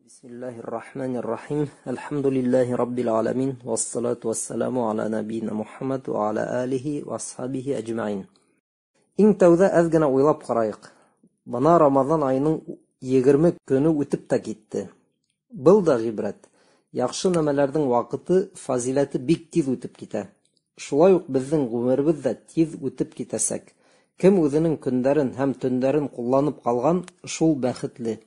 Бисмиллаһир рахманир рахим. Әлхәмдүлиллаһи раббил аламин. Вассалату вассаламу аля набийина Мухаммад ва аля алихи ва асхабихи әжмәин. Иң тәүҙә әҙ генә уйлап ҡарайыҡ. Бына Рамаҙан айының 20 көнө үтеп тә китте. Был да ғибрәт. Яҡшы нәмәләрҙең ваҡыты, фазиләте бик тиҙ үтеп китә. Шулай уҡ беҙҙең ғүмеребеҙ ҙә тиҙ үтеп китәсәк. Кем үҙенең көндәрен һәм төндәрен ҡулланып ҡалған, шул бәхетле.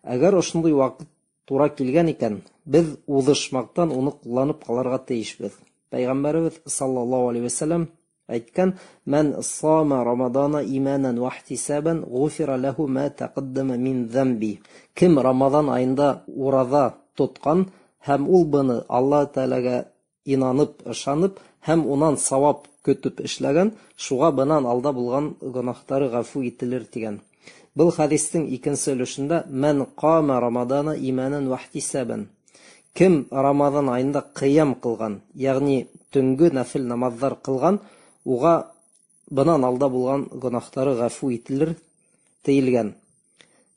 Әгәр ошондай ваҡыт тура килгән икән, беҙ уҙышмаҡтан уны ҡулланып ҡалырға тейешбеҙ. Пәйғәмбәребеҙ саллаллаһу алейхи вәсәләм әйткән: "Мән сама Рамадана иманан ва ихтисабан ғуфира ләһу ма тәҡәддәмә мин зәмби". Кем Рамаҙан айында ураҙа тотҡан һәм ул быны Аллаһ Тәғәләгә инанып, ышанып һәм унан сауап көтөп эшләгән, шуға бынан алда булған гонаһтары ғәфү ителер тигән. Был хәдистең икенсе өлөшөндә «Мән ҡама Рамадана иманан ва ихтисабан». Кем Рамаҙан айында ҡыям ҡылған, йәғни төнгө нәфел намаҙҙар ҡылған, уға бынан алда булған гонаһтары ғәфү ителер тейелгән.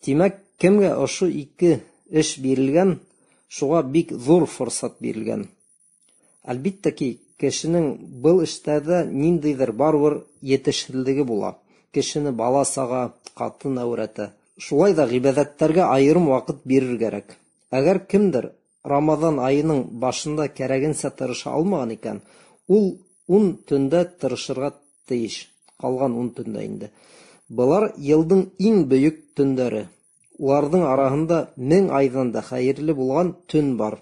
Тимәк, кемгә ошо ике эш бирелгән, шуға бик ҙур форсат бирелгән. Әлбиттә ки, кешенең был эштәрҙә ниндәйҙер барыбер етешһеҙлеге була. Кешене бала-саға, ҡатын әүрәтә. Шулай ҙа ғибәҙәттәргә айырым ваҡыт бирер кәрәк. Әгәр кемдер Рамаҙан айының башында кәрәгенсә тырыша алмаған икән, ул 10 төндә тырышырға тейеш. Ҡалған 10 төндә инде. Былар йылдың иң бөйөк төндәре. Уларҙың араһында 1000 айҙан да хәйерле булған төн бар.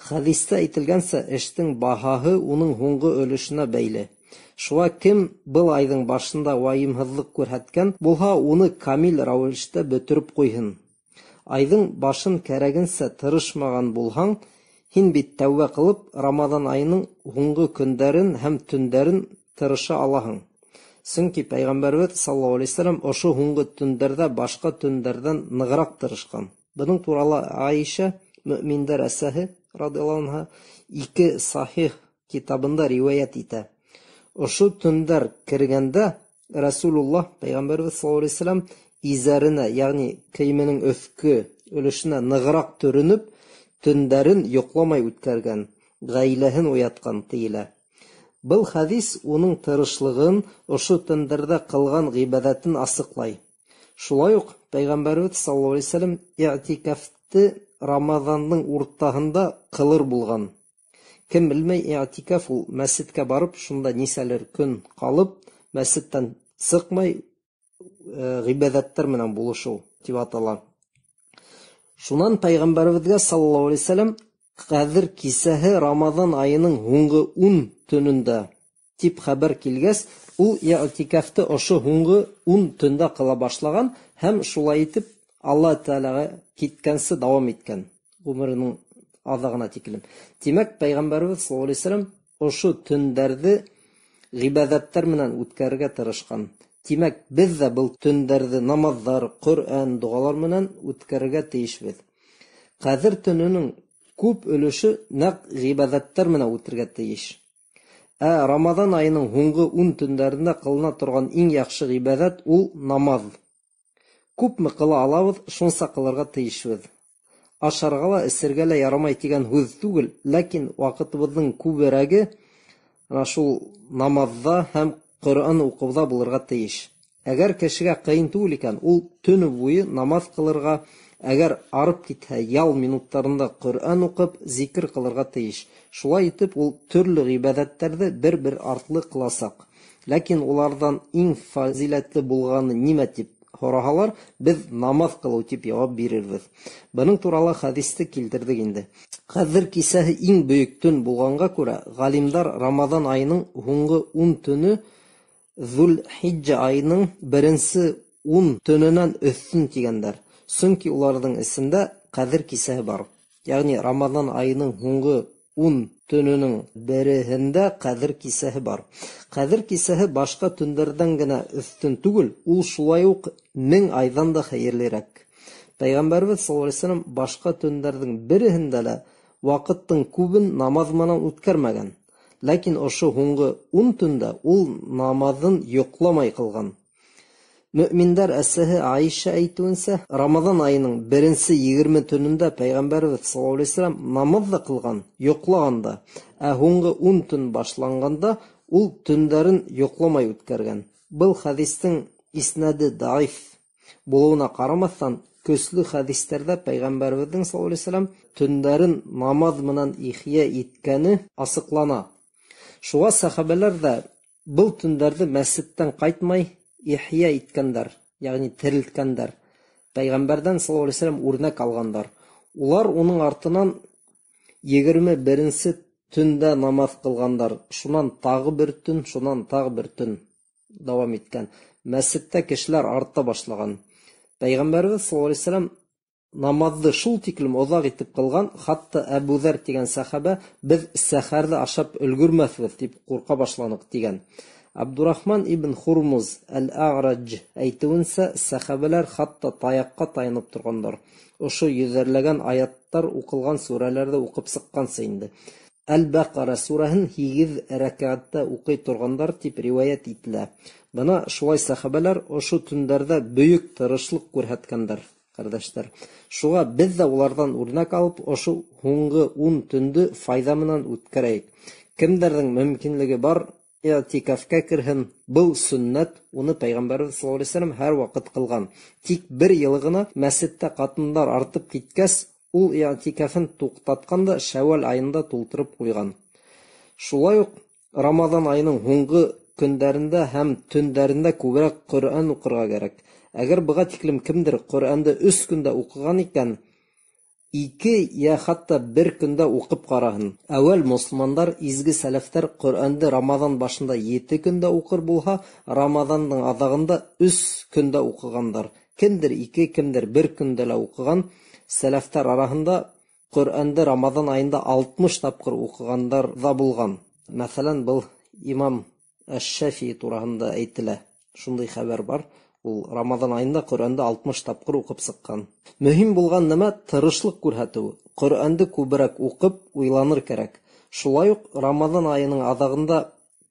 Хәдистә әйтелгәнсә, эштең баһаһы уның һуңғы өлөшөнә бәйле. Шуға кем был айҙың башында вайымһыҙлыҡ күрһәткән булһа, уны камил рәүештә бөтөрөп ҡуйһын. Айҙың башын кәрәгенсә тырышмаған булһаң, һин бит тәүбә ҡылып, Рамаҙан айының һуңғы көндәрен һәм төндәрен тырыша алаһың. Сөнки Пәйғәмбәребеҙ саллаллаһу алейхи вәсәләм ошо һуңғы төндәрҙә башҡа төндәрҙән нығыраҡ тырышҡан. Бының турала Аиша, мөминдәр әсәһе, радиаллаһу анһа, 2 сахих китабында риүәйәт итә. Ошо төндәр кергәндә Рәсүлуллаһ Пәйғәмбәребеҙ саллаллаһу алейхи вәсәләм изәренә, йәғни кейеменең өҫкө өлөшөнә нығыраҡ төрөнөп, төндәрен йоҡламай үткәргән, ғаиләһен уятҡан тейелә. Был хәдис уның тырышлығын, ошо төндәрҙә ҡылған ғибәҙәтен асыҡлай. Шулай уҡ Пәйғәмбәребеҙ саллаллаһу алейхи вәсәләм иғтикафты Рамаҙандың уртаһында ҡылыр булған. Кем белмәй, иғтикаф ул мәсеткә барып, шунда нисәлер көн ҡалып, мәсеттән сыҡмай, ғибәҙәттәр менән булышыу тип атала. Шунан Пәйғәмбәребеҙгә саллаллаһу алейхи вәсәләм Ҡәҙер кисәһе Рамаҙан айының һуңғы 10 төнөндә тип хәбәр килгәс, ул иғтикафты ошо һуңғы 10 төндә ҡыла башлаған һәм шулай итеп Аллаһ Тәғәләгә киткәнсе дауам иткән ғүмеренең аҙағына тиклем. Тимәк, Пәйғәмбәребеҙ саллаллаһу алейхи вәсәләм ошо төндәрҙе ғибәҙәттәр менән үткәрергә тырышҡан. Тимәк, беҙ ҙә был төндәрҙе намаҙҙар, Ҡөрьән, доғалар менән үткәрергә тейешбеҙ. Ҡәҙер төнөнөң күп өлөшө нәҡ ғибәҙәттәр менән үтергә тейеш. Ә Рамаҙан айының һуңғы 10 төндәрендә ҡылына торған иң яҡшы ғибәҙәт ул намаҙ. Күпме ҡыла алабыҙ, шунса ҡылырға тейешбеҙ. Ашарға ла, эсергә лә ярамай тигән һүҙ түгел, ләкин ваҡытыбыҙҙың күберәге ана шул намаҙҙа һәм Ҡөрьән уҡыуҙа булырға тейеш. Әгәр кешегә ҡыйын түгел икән, ул төнө буйы намаҙ ҡылырға, әгәр арып китһә, ял минуттарында Ҡөрьән уҡып, зикр ҡылырға тейеш. Шулай итеп, ул төрлө ғибәҙәттәрҙе бер-бер артлы ҡыласаҡ. Ләкин уларҙан иң фазиләтле булғаны нимә тип һораһалар, беҙ намаҙ ҡылыу тип яуап бирербеҙ. Бының турала хәдисте килтерҙек инде. Ҡәҙер кисәһе иң бөйөк төн булғанға күрә, ғалимдар Рамаҙан айының һуңғы 10 төнө Ҙул-Хиджа айының беренсе 10 төнөнән өҫтөн тигәндәр. Сөнки уларҙың эсендә Ҡәҙер кисәһе бар. Йәғни Рамаҙан айының һуңғы 10 төнөнөң береһендә Ҡәҙер кисәһе бар. Ҡәҙер кисәһе башҡа төндәрҙән генә өҫтөн түгел, ул шулай уҡ 1000 айҙан да хәйерлерәк. Пәйғәмбәребеҙ саллаллаһу алейхи вәсәләм башҡа төндәрҙең береһендә лә ваҡыттың күбен намаҙ менән үткәрмәгән. Ләкин ошо һуңғы 10 төндә ул намаҙын йоҡламай ҡылған. Мөэминдәр әсәһе Аиша әйтеүенсә, Рамаҙан айының беренсе 20 төнөндә Пәйғәмбәребеҙ саллаллаһу алейһи вәсәлләм намаҙ ҙа ҡылған, йоҡлаған да. Ә һуңғы 10 төн башланғанда ул төндәрен йоҡламай үткәргән. Был хәдистең иснәде даиф булыуына ҡарамаҫтан, көслө хәдистәрҙә Пәйғәмбәребеҙҙең саллаллаһу алейһи вәсәлләм төндәрен намаҙ менән ихйә иткәне асыҡлана. Шуға сәхәбәләр ҙә был төндәрҙе мәсеттән ҡайтмай ихйә иткәндәр, йәғни терелткәндәр. Пәйғәмбәрҙән саллаллаһу алейһи вәсәлләм үрнәк алғандар. Улар уның артынан 21-нсе төндә намаҙ ҡылғандар. Шунан тағы бер төн, шунан тағы бер төн дауам иткән. Мәсеттә кешеләр арта башлаған. Пәйғәмбәребеҙ саллаллаһу алейһи вәсәлләм намаҙҙы шул тиклем оҙаҡ итеп ҡылған, хатта Әбү Ҙәр тигән сәхәбә беҙ сәхәрҙе ашап өлгөрмәҫбеҙ тип ҡурҡа башланыҡ тигән. Абдурахман ибн Хурмуз әл-А'раҗ әйтеүенсә, сәхәбәләр хатта таяҡҡа таянып торғандар. Ошо йөҙәрләгән аяттар уҡылған сүрәләрҙе уҡып сыҡҡансы инде. Әл-Бәҡара сүрәһен 8 рәкәғәттә уҡый торғандар тип риүәйәт ителә. Бына шулай сәхәбәләр ошо төндәрҙә бөйөк тырышлыҡ күрһәткәндәр, ҡәрҙәштәр. Шуға беҙ ҙә уларҙан үрнәк алып, ошо һуңғы 10 төндө файҙа менән үткәрәйек. Кемдәрҙең мөмкинлеге бар, иғтикафка керһен. Был сөннәт, уны Пәйғәмбәребеҙ саллаллаһу алейһи вәсәлләм һәр ваҡыт ҡылған. Тик бер йылы ғына мәсеттә ҡатындар артып киткәс, ул иғтикафын туҡтатҡан да Шәүәл айында тултырып ҡуйған. Шулай уҡ Рамаҙан айының һуңғы көндәрендә һәм төндәрендә күберәк Ҡөрьән уҡырға кәрәк. Әгәр быға тиклем кемдер Ҡөрьәнде 3 көндә уҡыған икән, 2 йә хатта 1 көндә уҡып ҡараһын. Әүәл мосолмандар, изге сәләфтәр Ҡөрьәнде Рамаҙан башында 7 көндә уҡыр булһа, Рамаҙандың аҙағында 3 көндә уҡығандар. Кемдер 2, кемдер 1 көндә лә уҡыған. Сәләфтәр араһында Ҡөрьәнде Рамаҙан айында 60 тапҡыр уҡығандар ҙа булған. Мәҫәлән, был имам Әш-Шәфи тураһында әйтелә. Шундай хәбәр бар. Ул Рамаҙан айында Ҡөрьәнде 60 тапҡыр уҡып сыҡҡан. Мөһим булған нәмә тырышлыҡ күрһәтеү. Ҡөрьәнде күберәк уҡып, уйланыр кәрәк. Шулай уҡ Рамаҙан айының аҙағында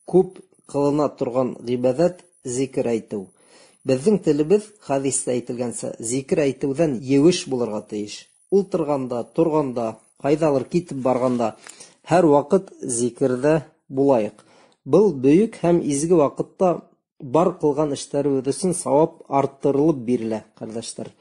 күп ҡылына торған ғибәҙәт зикер әйтеү. Беҙҙең телебеҙ, хәдистә әйтелгәнсә, зикер әйтеүҙән еүеш булырға тейеш. Ултырғанда, торғанда, ҡайҙалыр китеп барғанда һәр ваҡыт зикерҙә булайыҡ. Был бөйөк һәм изге ваҡытта бар ҡылған эштәребеҙ өсөн сауап арттырылып бирелә, ҡәрҙәштәр.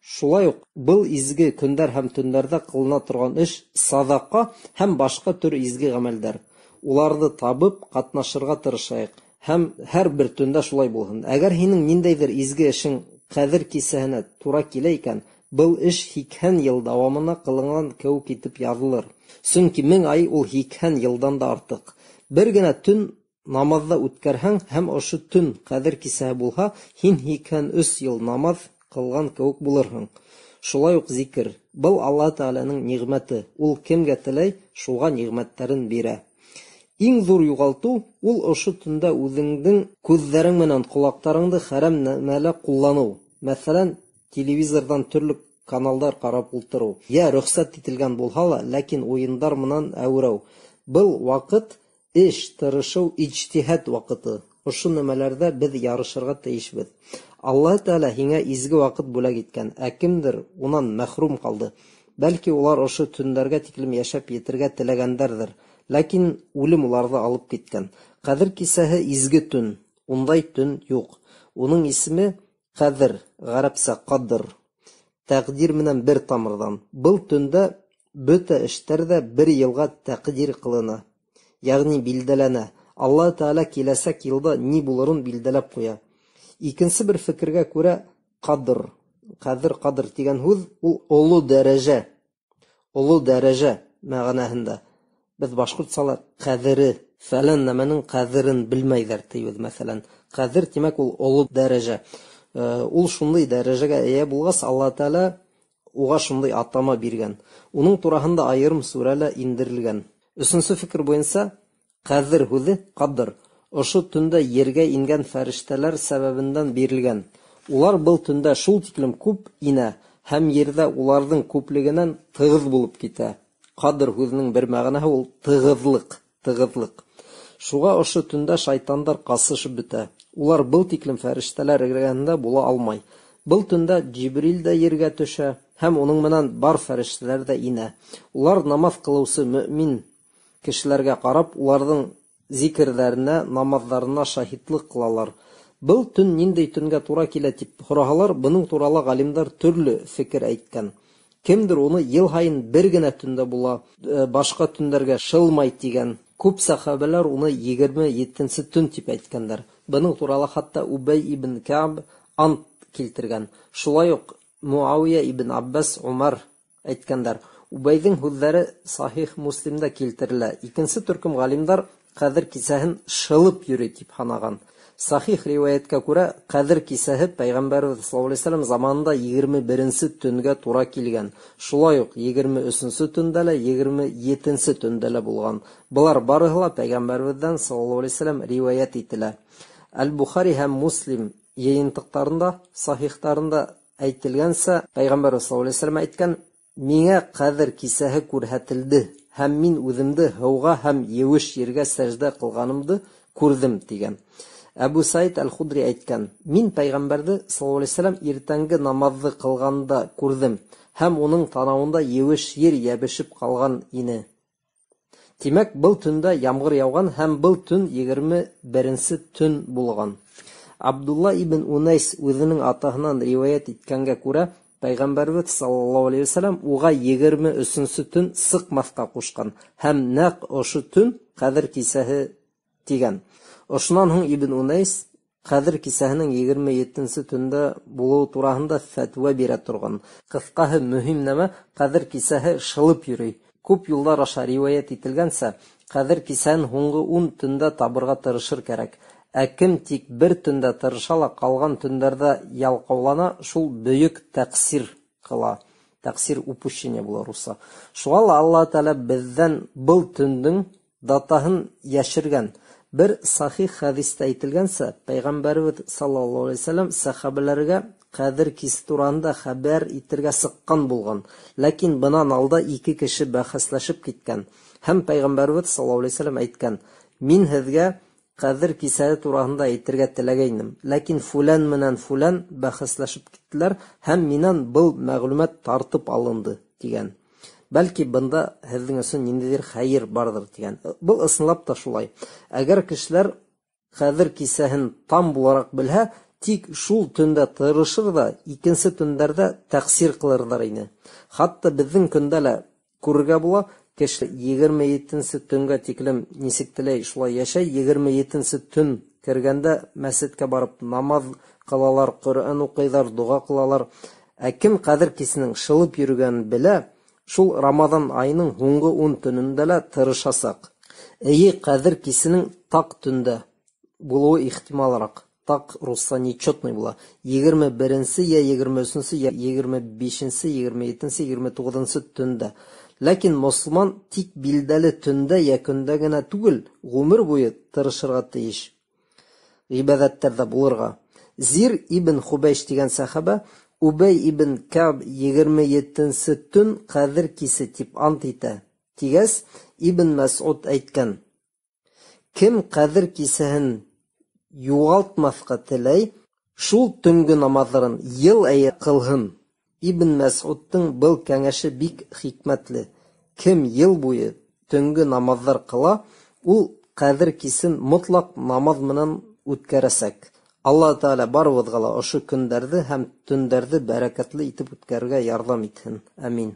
Шулай уҡ был изге көндәр һәм төндәрҙә ҡылына торған эш саҙаҡа һәм башҡа төр изге ғәмәлдәр. Уларҙы табып ҡатнашырға тырышайыҡ. Һәм һәр бер төндә шулай булһын. Әгәр һинең ниндәйҙер изге эшең ҡәҙер кисәһенә тура килә икән, был эш 80 йыл дауамына ҡылынған кеүек итеп яҙылыр. Сөнки 1000 ай ул 80 йылдан да артыҡ. Бер генә төн намаҙҙа үткәрһәң һәм ошо төн ҡәҙер кисәһе булһа, һин 83 йыл намаҙ ҡылған кеүек булырһың. Шулай уҡ зикер. Был Аллаһ Тәғәләнең ниғмәте. Ул кемгә теләй, шуға ниғмәттәрен бирә. Иң ҙур юғалтыу ул ошо төндә үҙеңдең күҙҙәрең менән ҡолаҡтарыңды хәрәм нәмәлә ҡулланыу. Мәҫәлән, телевизорҙан төрлө каналдар ҡарап ултырыу. Йә рөхсәт ителгән булһа ла, ләкин уйындар менән әүрәү. Был ваҡыт эш, тырышыу, ижтиһад ваҡыты. Ошо нәмәләрҙә беҙ ярышырға тейешбеҙ. Аллаһ Тәғәлә һиңә изге ваҡыт бүләк иткән, ә кемдер унан мәхрүм ҡалды. Бәлки улар ошо төндәргә тиклем йәшәп етергә теләгәндәрҙер, ләкин үлем уларҙы алып киткән. Ҡәҙер кисәһе изге төн, ундай төн юҡ. Уның исеме ҡәҙер, ғәрәпсә ҡадр, тәҡдир менән бер тамырҙан. Был төндә бөтә эштәр ҙә бер йылға тәҡдир ҡылына, йәғни билдәләнә. Аллаһ Тәғәлә киләсәк йылда ни булырын билдәләп ҡуя. Икенсе бер фекергә күрә, ҡадр, ҡәҙер, ҡадр тигән һүҙ ул оло дәрәжә, оло дәрәжә мәғәнәһендә. Беҙ башҡортсала ҡәҙере, фәлән нәмәнең ҡәҙерен белмәйҙәр тейбеҙ, мәҫәлән. Ҡәҙер тимәк ул оло дәрәжә. Ул шундай дәрәжәгә эйә булғас, Аллаһ Тәғәлә уға шундай атама биргән. Уның тураһында айырым сүрә лә индерелгән. Өсөнсө фекер буйынса, ҡәҙер һүҙе ҡадр ошо төндә ергә ингән фәрештәләр сәбәбенән бирелгән. Улар был төндә шул тиклем күп инә һәм ерҙә уларҙың күплегенән тығыҙ булып китә. Ҡадр һүҙенең бер мәғәнәһе ул тығыҙлыҡ, тығыҙлыҡ. Шуға ошо төндә шайтандар ҡасышып бөтә. Улар был тиклем фәрештәләр эргәһендә була алмай. Был төндә Джибрил дә ергә төшә һәм уның менән бар фәрештәләр ҙә инә. Улар намаҙ ҡылыусы мөмин кешеләргә ҡарап, уларҙың зикерҙәренә, намаҙҙарына шаһитлыҡ ҡылалар. Был төн ниндәй төнгә тура килә тип һораһалар, бының турала ғалимдар төрлө фекер әйткән. Кемдер уны йыл һайын бер генә төндә була, башҡа төндәргә шылмай тигән. Күп сәхәбәләр уны 27-нсе төн тип әйткәндәр. Бының турала хатта Убәй ибн Кәб ант килтергән. Шулай уҡ Муауия ибн Аббас, Умар әйткәндәр. Убәйҙең һүҙҙәре Сахих Муслимда килтерелә. Икенсе төркөм ғалимдар Ҡәҙер кисәһен шылып йөрөй тип һанаған. Сахих риүәйәткә күрә, Ҡәҙер кисәһе Пәйғәмбәребеҙ саллаллаһу алейһи вәсәлләм заманында 21-нсе төнгә тура килгән. Шулай уҡ 23-нсө төндә лә, 27-нсе төндә лә булған. Былар барыһы ла Пәйғәмбәребеҙҙән саллаллаһу алейһи вәсәлләм риүәйәт ителә. Әл-Бухари һәм Муслим йыйынтыҡтарында, сахихтарында әйтелгәнсә, Пәйғәмбәребеҙ саллаллаһу алейһи вәсәлләм әйткән: "Миңә Ҡәҙер кисәһе күрһәтелде һәм мин үҙемде һыуға һәм еүеш ергә сәждә ҡылғанымды күрҙем", тигән. Әбу Саид Әл-Худри әйткән: "Мин Пәйғәмбәрҙе саллаллаһу алейһи вәсәлләм иртәнге намаҙҙы ҡылғанда күрҙем һәм уның танауында еүеш ер йәбешеп ҡалған ине." Тимәк, был төндә ямғыр яуған һәм был төн 21-нсе төн булған. Абдулла ибн Унайс үҙенең атаһынан риүәйәт иткәнгә күрә, Пәйғәмбәребеҙ саллаллаһу алейһи вәсәлләм уға 23-нсө төн сыҡмаҫҡа ҡушҡан һәм нәҡ ошо төн Ҡәҙер кисәһе тигән. Ошонан һуң Ибн Унайс Ҡәҙер кисәһенең 27-нсе төндә булыуы тураһында фәтүә бирә торған. Ҡыҫҡаһы, мөһим нәмә: Ҡәҙер кисәһе шылып йөрөй. Күп юлдар аша риүәйәт ителгәнсә, Ҡәҙер кисәһен һуңғы 10 төндә табырға тырышыр кәрәк. Ә кем тик бер төндә тырыша ла ҡалған төндәрҙә ялҡаулана, шул бөйөк тәҡсир ҡыла. Тәҡсир упущение була русса. Шуға ла Аллаһ Тәғәлә беҙҙән был төндөң датаһын йәшергән. Бер сахих хәдистә әйтелгәнсә, Пәйғәмбәребеҙ саллаллаһу алейһи вәсәлләм сәхәбәләргә Ҡәҙер кисе тураһында хәбәр итергә сыҡҡан булған. Ләкин бынан алда ике кеше бәхәсләшеп киткән. Һәм Пәйғәмбәребеҙ саллаллаһу алейһи вәсәлләм әйткән: "Мин һеҙгә Ҡәҙер кисәһе тураһында әйтергә теләгәйнем, ләкин фүлән менән фүлән бәхәсләшеп киттеләр һәм минән был мәғлүмәт тартып алынды", тигән. Бәлки бында һеҙҙең өсөн ниндәйҙер хәйер барҙыр, тигән. Был ысынлап та шулай. Әгәр кешеләр Ҡәҙер кисәһен там булараҡ белһә, тик шул төндә тырышыр ҙа, икенсе төндәрҙә тәҡсир ҡылырҙар ине. Хатта беҙҙең көндә лә күрергә була, кеше 27-нсе төнгә тиклем нисек теләй шулай йәшәй, 27-нсе төн кергәндә мәсеткә барып намаҙ ҡылалар, Ҡөрьән уҡыйҙар, доға ҡылалар. Ә кем Ҡәҙер кисенең шылып йөрөгәнен белә, шул Рамаҙан айының һуңғы 10 төнөндә лә тырышасаҡ. Эйе, Ҡәҙер кисенең таҡ төндә булыуы ихтималыраҡ. Таҡ русса нечетный була. 21-нсе йә 23-нсе йә 25-нсе, 27-нсе, 29-нсы төндә. Ләкин мосолман тик билдәле төндә йә көндә генә түгел, ғүмер буйы тырышырға тейеш. Ғибәҙәттәрҙә булырға. Зир ибн Хубәйш тигән сәхәбә Убәй ибн Кәб 27-нсе төн Ҡәҙер кисе тип ант итә. Тигәс, Ибн Мәсғүд әйткән: "Кем Ҡәҙер кисәһен юғалтмаҫҡа теләй, шул төнгө намаҙҙарын йыл әйе ҡылһын." Ибн Мәсғүдтең был кәңәше бик хикмәтле. Кем йыл буйы төнгө намаҙҙар ҡыла, ул Ҡәҙер кисен мотлаҡ намаҙ менән үткәрәсәк. Аллаһ Тәғәлә барыбыҙға ла ошо көндәрҙе һәм төндәрҙе бәрәкәтле итеп үткәрергә ярҙам итһен. Амин.